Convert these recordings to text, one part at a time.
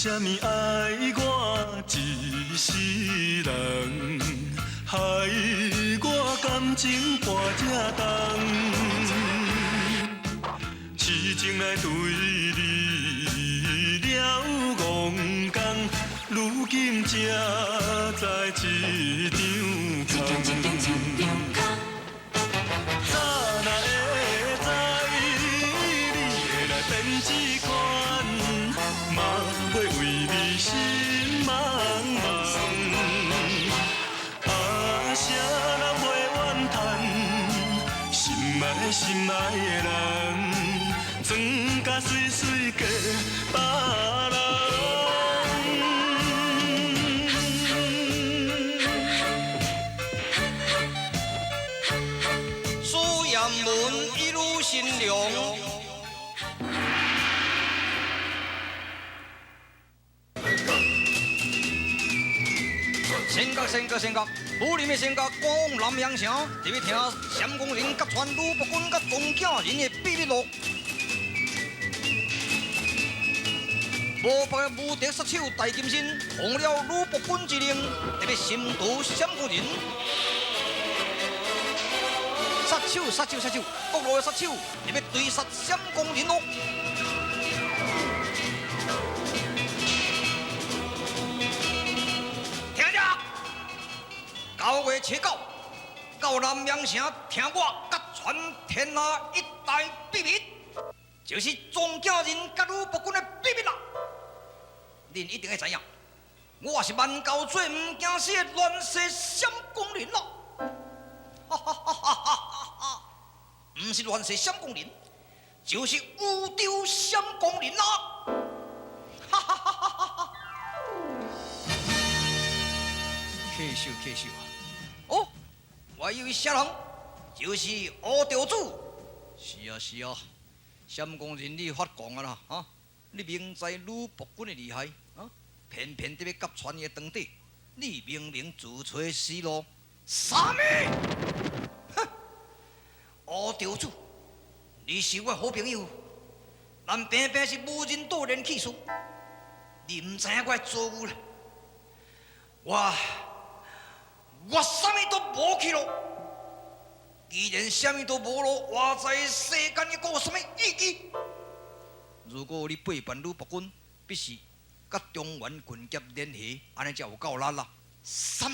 啥物愛我一世人，害我感情跋這重，痴情來對你了戇工，如今才知一場空。早若會知你會來變這款，嘛袂為你心茫茫。啊，啥人袂怨嘆，心愛心愛的人，裝甲媠媠嫁別人。苏艷文一路新娘。仙阁仙阁仙阁，武林的仙阁赶往南阳城，入去听闪光人甲传鲁伯君佮庄景人的秘密录。无别的无敌杀手大金身，奉了鲁伯君之令，特别心毒闪光人。杀手杀手杀手，各路的杀手特别追杀闪光人咯。听着，9月7、9，到南阳城听我甲传天下一大秘密，就是庄景人佮鲁伯君的秘密啦。恁一定会知影，我是万猴做毋惊死的乱世闪光人咯！哈哈哈哈哈哈！毋是乱世闪光人，就是宇宙闪光人啦！哈哈哈哈哈哈！客手客手啊！哦，我以为啥人，就是乌道主。是啊是啊，闪光人你发狂啊啦！哈！你明知鲁伯君的厉害，啊，偏偏伫欲夹传伊的长短，你明明自找死路，啥物？哼！乌道主，你是我好朋友，咱平平是无人道连气数，你毋知影我的遭遇啦。我啥物都无去咯，既然啥物都无咯，活在世间阁有啥物意义？如果你背叛鲁伯君，必须佮中原军协联系，按呢才有够力啦。啥物？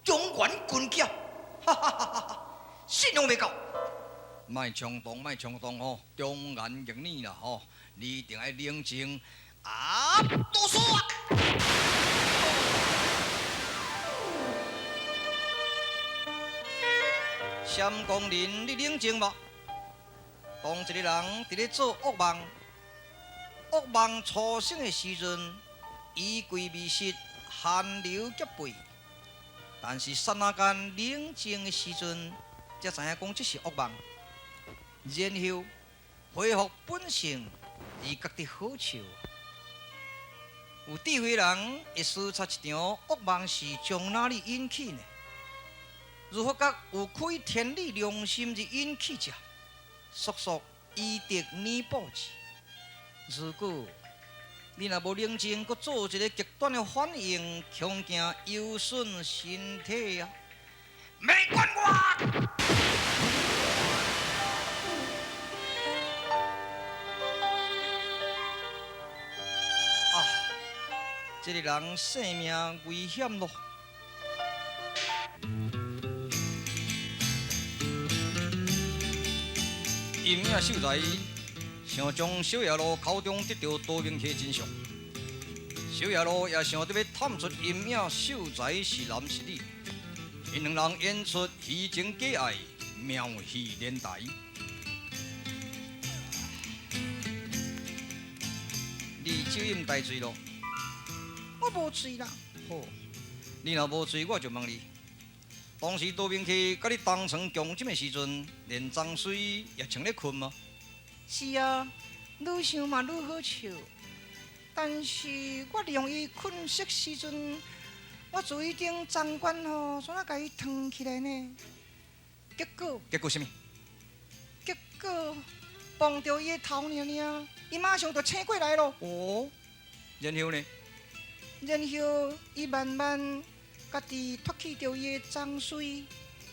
中原军协？哈哈哈哈哈！信用袂够。莫冲动，莫冲动吼，忠言逆耳啦吼，你一定爱冷静。啊，多说啊！闪光人，你冷静无？当一个人伫咧做噩梦，噩梦初醒的时阵，衣柜未湿，汗流浃背。但是刹那间冷静的时阵，才知影讲这是噩梦。然后恢复本性而觉得好笑。有智慧人会思察一场噩梦是从哪里引起呢？如发觉有亏天理良心之引起者，速速以德弥补之。如果你若无冷静，阁做一个极端的反应，恐惊有损身体啊！袂管我！啊，这个人性命危险咯！阴影秀才想从小野路口中得著多明客真相，小野路也想著欲探出阴影秀才是男是女，𪜶两人演出虚情假爱，妙戏连台。你酒饮大醉咯？我无醉啦。好，你若无醉，我就问你。当时多明客佮你同床共枕的时阵，连张水也穿咧睏吗？是啊，愈想嘛愈好笑。但是我利用伊睏熟时阵，我自伊顶长官吼，煞来共伊藏起来呢？结果，结果啥物？结果碰著伊的头尔尔，伊马上就醒过来咯。哦，然後呢？然後伊慢慢家己脫去著伊的髒水，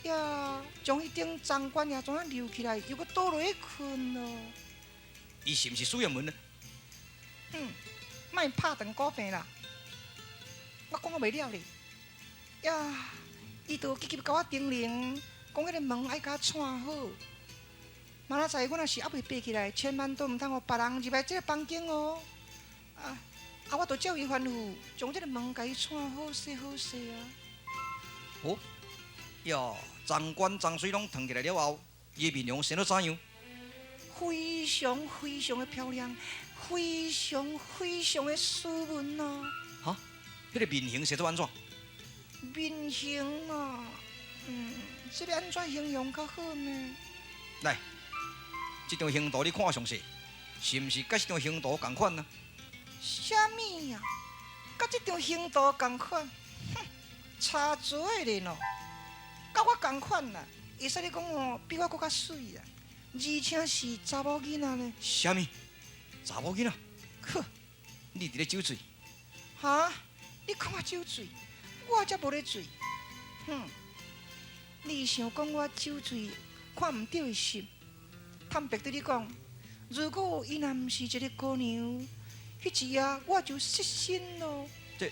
呀，將彼頂髒冠也怎啊撩起來，又閣倒落去睏咯。伊是毋是蘇葉文呢？嗯，莫拍斷鼓柄啦！我講閣袂了咧。呀，伊就急急共我叮嚀，講彼个門愛共我串好。明仔載我若是猶未爬起來，千萬都毋通予別人入來這个房間哦。啊啊！我就照伊吩咐，將這个門共伊串好勢好勢啊。哦，呀，髒冠髒水攏褪起來了後，伊的面容生得怎樣？非常非常的漂亮，非常非常的斯文啊！哈，彼个面型生做按怎？面型啊，這个按怎形容較好呢？來，這張形圖你看詳細，是毋是佮這張形圖仝款啊？啥物啊？佮這張形圖仝款？哼，差做咧喏，佮我仝款啦，會使你講哦，比我閣較媠啦，而且是查某囡仔呢。啥物？查某囡仔？呵，你佇咧酒醉？哈？你講我酒醉？我才無咧醉。哼，你想講我酒醉看毋著的心？坦白對你講，如果伊若毋是一个姑娘，彼一夜我就失身咯。這，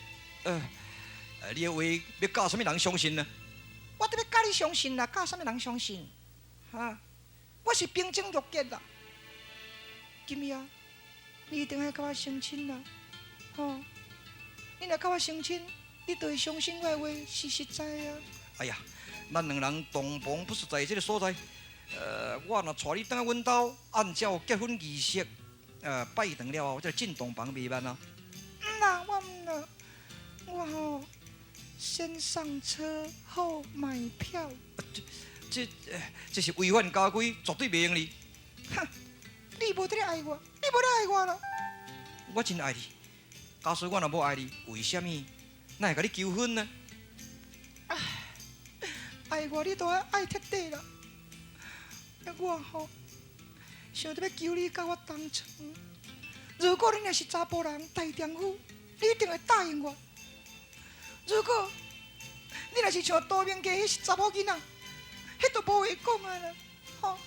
你的話欲教啥物人相信呢？我得欲教你相信啦，教啥物人相信？哈？我是冰清玉潔啦。今夜你一定愛共我成親啦，吼！你若共我成親，你就會相信我的話是實在啊。哎呀，咱兩人洞房不是在這个所在。我若帶你轉來阮兜，按照結婚儀式，拜堂了後，再進洞房袂慢啊。毋啦，我毋啦，我吼先上車後買票。這是違反家規，絕對袂用哩。哼，你無佇咧愛我，你無咧愛我啦。我真愛你，假使我若無愛你，為啥物哪會共你求婚呢？愛我你都愛愛徹底啦。我吼想著欲求你佮我同床。如果你若是查埔人大丈夫，你一定會答應我。如果你若是像杜明家彼查某囡仔，彼就無話講啊啦。吼，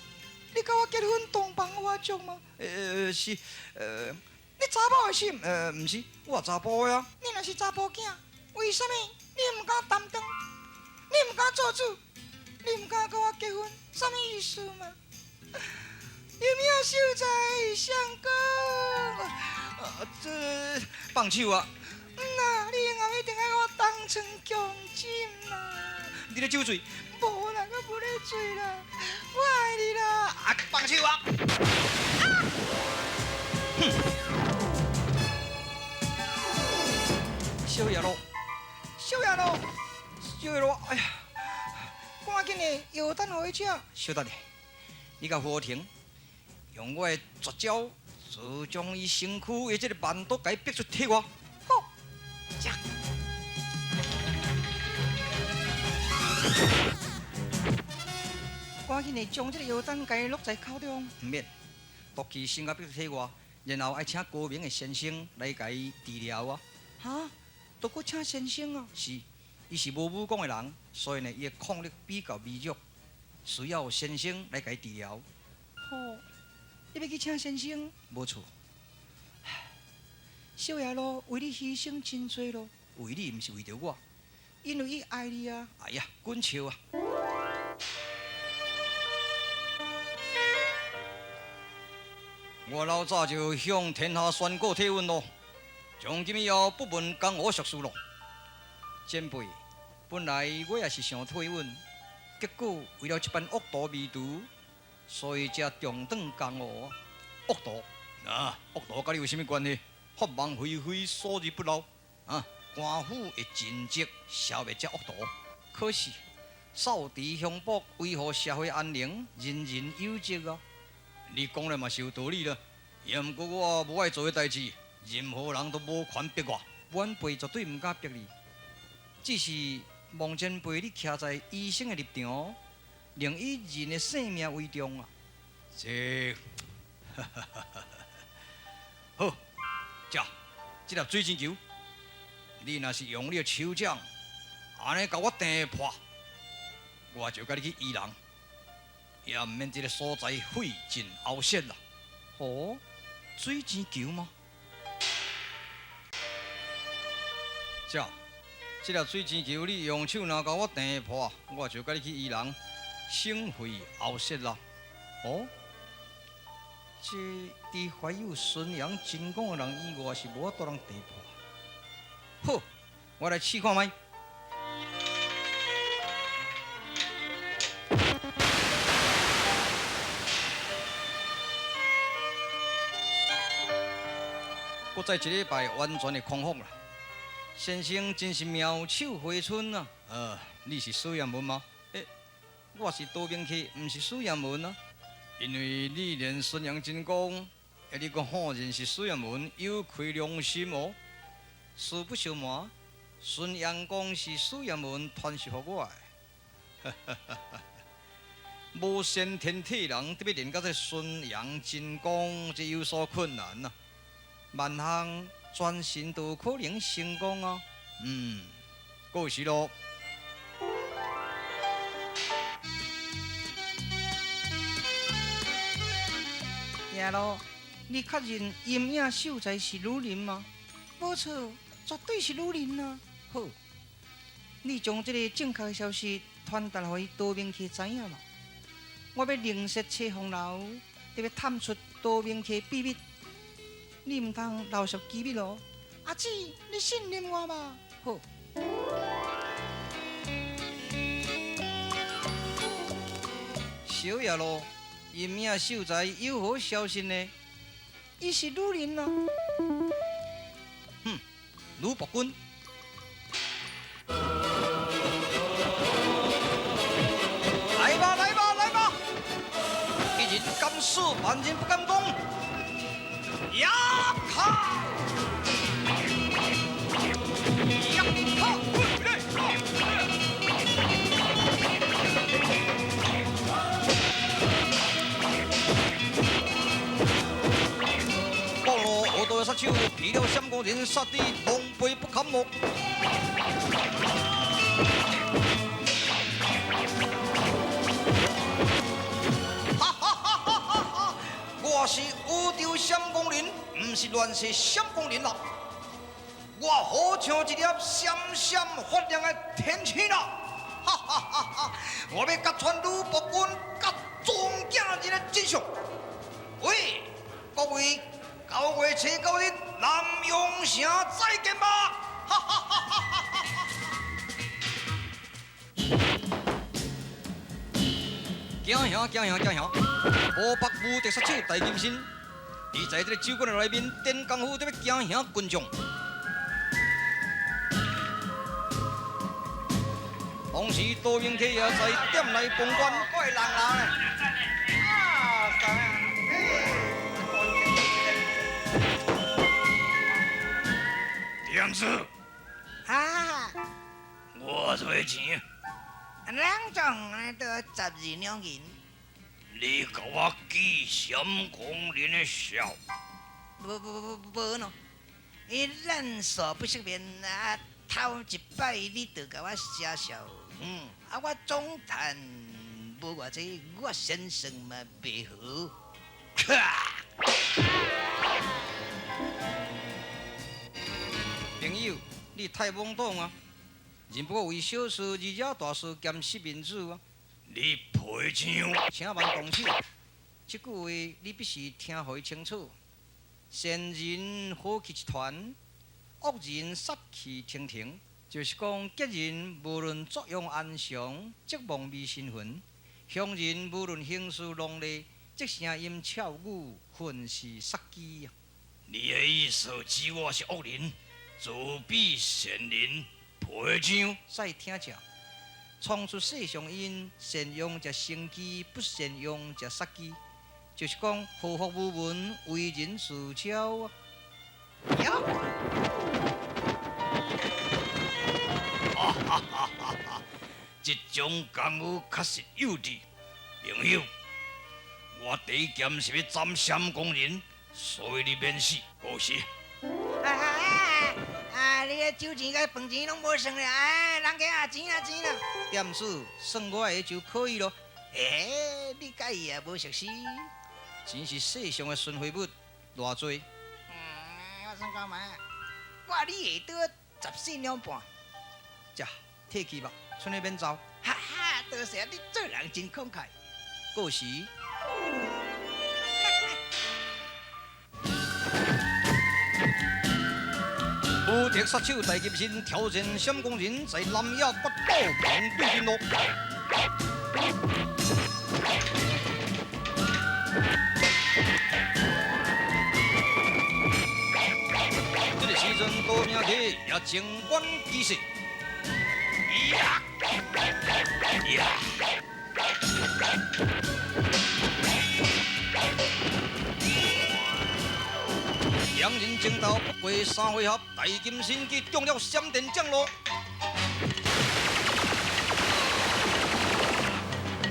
你佮我結婚洞房花燭嗎？是，你查某的心？毋是，我查埔的啊。你若是查埔囝，為啥物你毋敢擔當？你毋敢做主？你毋敢佮我結婚？啥物意思嘛？有名秀才相公，這放手啊！毋啦，你以後一定愛我同床共枕啦！你咧酒醉？無啦，我無咧醉啦，我愛你啦！啊，放手啊！哼！小野路，小野路，小野路，哎呀！趕緊的，藥單予伊食。小等下，你共胡婷用我的絕招，就將伊身軀的這個蠻毒共伊逼出體外。好，食。趕緊的，將這個藥單共伊落在口中。毋免，毒氣先共逼出體外，然後愛請高明的先生來共伊治療啊。哈？都閣請先生啊？是。伊是無武功的人，所以呢，伊的抗力比較微弱，需要先生來共伊治療。好，你欲去請先生？無錯。小野路為你犧牲真濟咯。為你，毋是為著我。因為伊愛你啊。哎呀，滾笑啊！我老早就向天下宣告退隱咯，從今以後不問江湖俗事咯。前輩，本來我也是想退隱，結果為了這班惡徒迷途，所以才重轉江湖。惡徒啊，惡徒佮你有啥物關係？法網恢恢，疏而不漏啊！官府會盡職消滅這惡徒。可是掃除鄉邦，維護社會安寧，人人有責啊！你講的嘛是有道理啦。也毋過我無愛做的代誌，任何人都無權逼我。晚輩絕對毋敢逼你。只是望前輩你徛在醫生的立場，寧以人的性命為重啊！這，好，食，這粒水晶球，你若是用你的手掌，按呢共我掟破，我就共你去醫人，也毋免這个所在費盡喉舌啦。哦，水晶球嗎？這這粒水晶球，你用手若共我掟破，我就共你去醫人，省費喉舌啦。哦，這除懷有純陽真功的人以外，是無法度通掟破。好，我來試看覓。閣再一禮拜完全的康復啦。先生真是妙手回春啊！你是蘇陽文嗎？欸，我是多明客，毋是蘇陽文啊。因為你練純陽真功，欸，你閣否認是蘇陽文，有虧良心哦。實不相瞞，純陽功是蘇陽文傳授予我的。無先天體人，得欲練到這純陽真功，這有所困難啊。萬幸全身都有可能成功啊！嗯，過時咯。爺咯，你確認陰影秀才是女人嗎？無錯，絕對是女人啊！好，你將這个正確的消息傳達予多明客知影嘛？我欲另設車風樓，得欲探出多明客秘密。你毋通漏泄機密哦，阿姊，你信任我嘛？好。小爺咯，陰影秀才有何消息呢？伊是女人啊。哼，呂伯君。來吧，來吧，來吧！一人敢死，萬人不敢當。呀卡！呀卡！暴露恶道殺手，疲了閃光人，殺得狼狽不堪哦。哈哈哈哈哈！我是宇宙閃光人，毋是亂世閃光人啦。我好像一粒閃閃發亮的天星啦！哈哈哈哈！我欲揭穿呂伯君佮莊景仁的真相。喂，各位，9月29日南陽城再見吧！哈哈哈哈哈哈！驚嚇驚嚇驚嚇！河北無敵殺手大金身，伊在這个酒館的內面練功夫，得欲驚嚇群眾。當時多明客也在店內旁觀。各位人人啊，点子。啊！我多錢？兩種都12兩銀。你共我記閃光人的笑？無無無無喏，伊咱素不識面啊，頭一擺你就共我寫笑。嗯，啊，我總趁無偌濟，我先生嘛袂好。朋友，你太懵懂啊！人不過為小事而惹大事，兼失面子啊！你賠償？請慢動手。這句話你必須聽予伊清楚。善人好氣一團，惡人殺氣騰騰。就是講，吉人無論作用安詳，則望美神魂；凶人無論行事濃烈，則聲音俏語，混是殺機啊！你的意思指我是惡人，自比善人賠償？再聽者，創出世上因，善用則生機，不善用則殺機。就是講，禍福無門，為人自招啊！哈哈哈哈！這種功夫確實幼稚，朋友，我第一劍是欲斬閃光人，所以你免死，過時。啊啊啊！你个酒錢佮飯錢攏無算咧，哎，人家也錢啊錢啦。店主算我的就可以咯。欸，你佮伊也無熟悉。錢是世上的循環物，偌濟？嗯，我算看覓，我你下倒14兩半。食，退去吧，賰你免走。哈哈，多謝你做人真慷慨。過時。無敵殺手大金身挑戰閃光人，在南亞決鬥旁對陣咯。這個時陣，多命客也靜觀其勢。呀呀！兩人爭鬥不過三回合，大金身去中了閃電降落。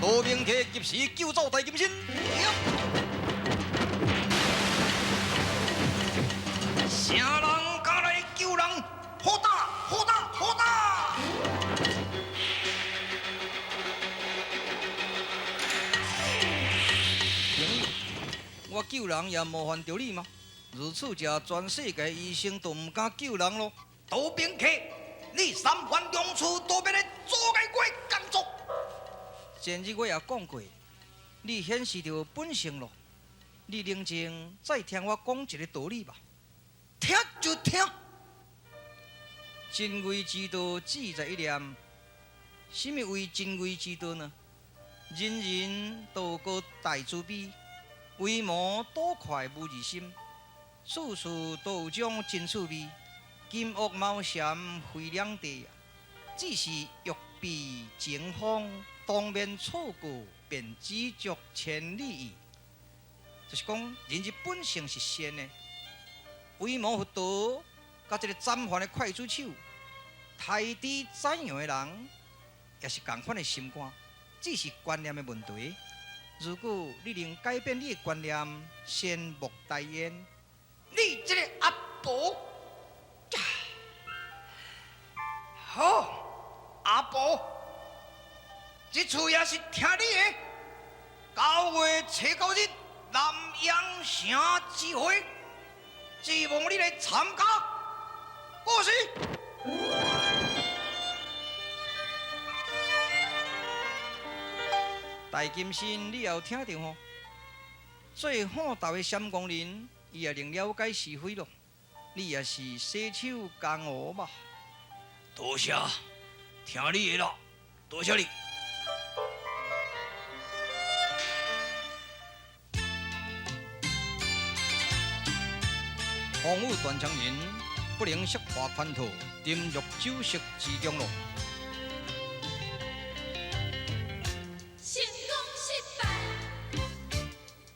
羅明客及時救走大金身。啥人敢來救人？好打，好打，好打！朋友，我救人也冒犯著你嗎？如此這全世界醫生都毋敢救人咯。杜賓客，你三番兩次都欲來阻礙我的工作。前日我也講過，你顯示著本性咯。你冷靜，再聽我講一个道理吧。聽就聽。真偽之道，只在一念。什麼為真偽之道呢？人人都有個大慈悲，為無多快無二心，處處都有種真趣味。金屋貓蟬飛兩地，只是欲避爭鋒，當面錯過便知足千里矣。就是講，人之本性是善的，為無佛道，佮這个斬犯的劊子手，杀豬宰羊的人，也是仝款的心肝，只是觀念的問題。如果你能改變你的觀念，善莫大焉。你這个阿婆，好，阿婆，這次也是聽你的。9月初9日，南陽城集會，希望你來參加。過時。大金身，你也有聽著吼？做好道的閃光人，伊也能了解是非咯。你也是洗手江湖嘛？多謝，聽你的啦，多謝你。風雨斷腸人，不能識破圈套，沉入酒色之中咯。成功失敗免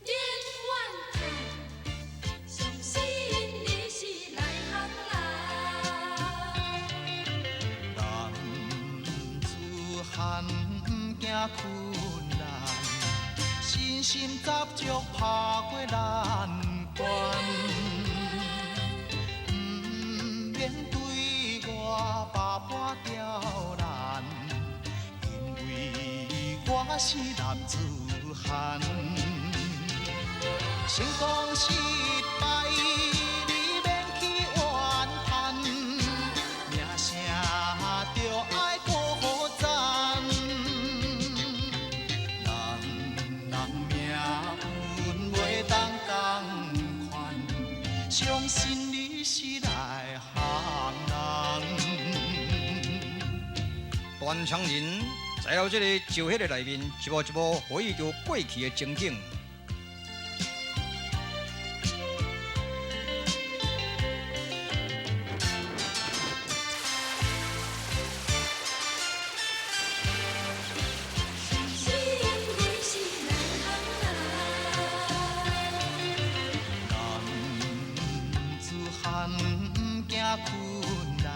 怨嘆，相信你是內行人。男子漢毋驚困難，信心十足拍過難關。毋免對我百般刁難，因為我是男子漢。成功失敗你免去怨嘆，名聲著愛閣讚。人人命運袂當仝款，相信你是內行人。斷腸人在了這个酒席的內面，一步一步回憶著過去的情景。相信你是內行人。男子漢毋驚困難，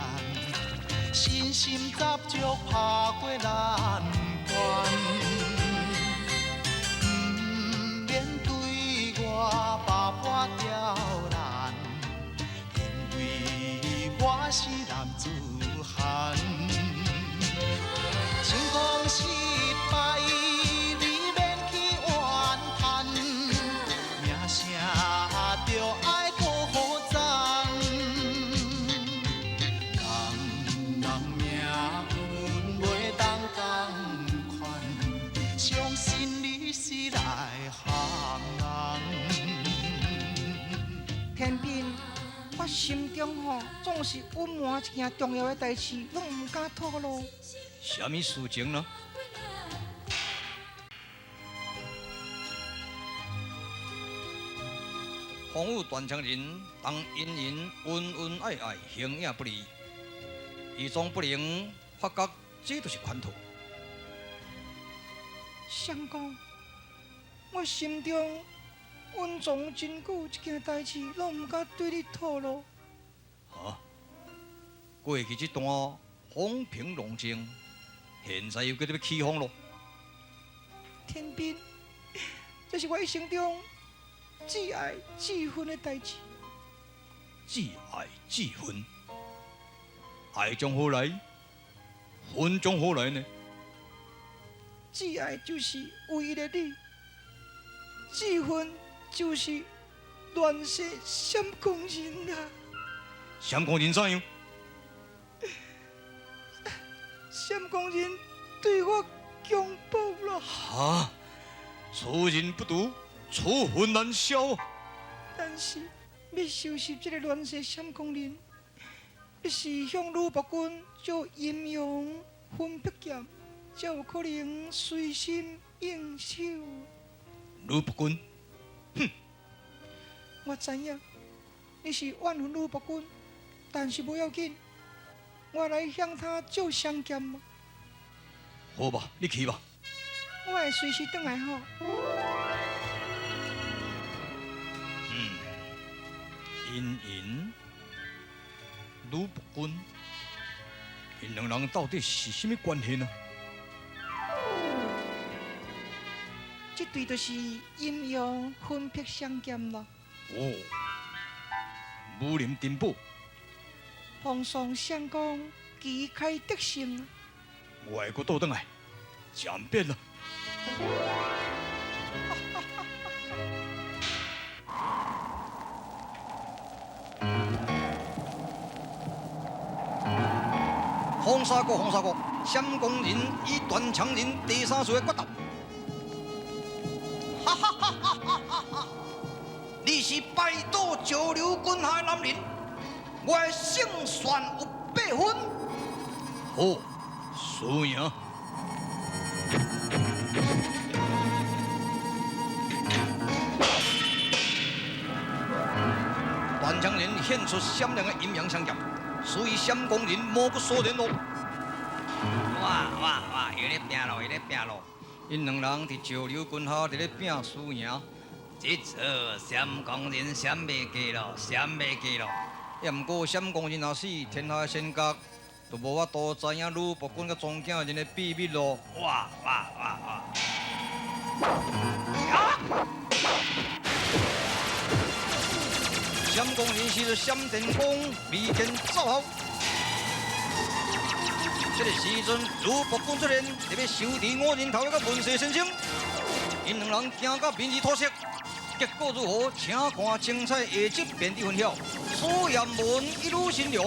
信心十足拍過難關。毋免對我百般刁難，因為中吼，總是隱瞞一件重要的代誌，攏毋敢透露。啥物事情呢？風雨斷腸人當殷殷恩恩愛愛，形影不離，伊總不能發覺這就是圈套。相公，我心中隱藏真久一件代誌，攏毋敢對你透露。哈？過去這段風平浪靜，現在又閣欲起風囉。天斌，這是我一生中至愛至恨的代誌。至愛至恨，愛從何來？恨從何來呢？至愛就是唯一的你，至恨就是亂世閃光人啊！閃光人怎樣？閃光人對我強暴啦！哈！此人不獨，此恨難消。但是欲收拾這個亂世閃光人，必須向呂伯君借陰陽分碧劍，才有可能隨心應手。呂伯君，哼！我知影你是怨恨呂伯君，但是無要緊，我來向他借雙劍嘛。好吧，你去吧。我會隨時轉來吼。殷殷、呂伯君，𪜶兩人到底是啥物關係呢？這對就是陰陽分碧雙劍咯。哦，武林珍寶。風霜相公旗開得勝。我會閣倒轉來，暫別啦。風沙國，風沙國，閃光人與斷腸人第三次的決鬥。哈哈哈哈哈哈！你是拜倒石榴軍下的男人，我的勝算有八分。好，輸贏。斷腸人獻出閃亮的陰陽雙劍，所以閃光人毛骨悚然咯。哇哇哇！伊咧拼咯，伊咧拼咯。𪜶兩人佇石榴軍下佇咧拼輸贏。這次閃光人閃袂過咯，閃袂過咯。也毋過閃光人若死，天下的仙閣就無法度知影呂伯君佮莊景仁的秘密咯。哇哇哇哇！閃光人是閃電光，利劍走後。這個時陣，呂伯君出現，特別收持五人頭的文世先生，𪜶兩人驚甲面如土色。結果如何？請看精彩下集便佇分曉。蘇艷文一路新娘。